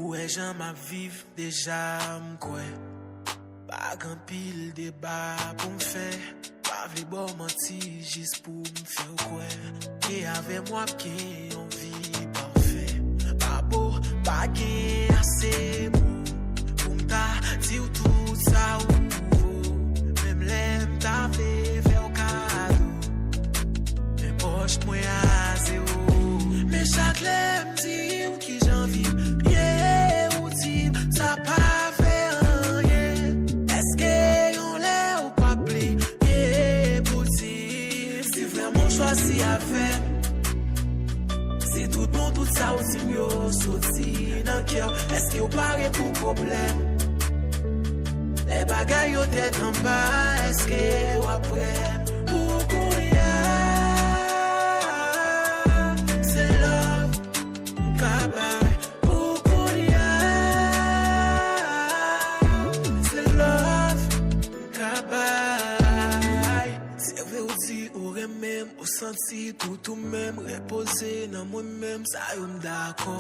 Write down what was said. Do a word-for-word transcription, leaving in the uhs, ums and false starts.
Ou wè jan m ap viv deja, m kwè. Pa gen anpil deba pou m fè. Pa vle ba w manti jis pou m fè w kwè. Ke avè m w ap gen yon vi pafè. Pa bo, pa gen ase mo pou m ta di w tout sa ou vo. Menm lè m ta vle fè w kado, men pòch mwen a zewo. Men chak lè m di w kijan vi m ye, ou di m sa pa fè anyen. Èske yon lè ou p ap bliye pou di m si vrèman w chwazi avè m? Si tout bon, tout sa w di m yo soti nan kè w, èske w pare pou pwoblèm? Lè bagay yo tèt anba, èske w ap prè pou kounye a? Se love m ka bay pou kounye a. Se love m ka bay. Se vre ou di ou renmen m, ou santi tout ou menm, repoze nan mwen menm, sa yo m dakò.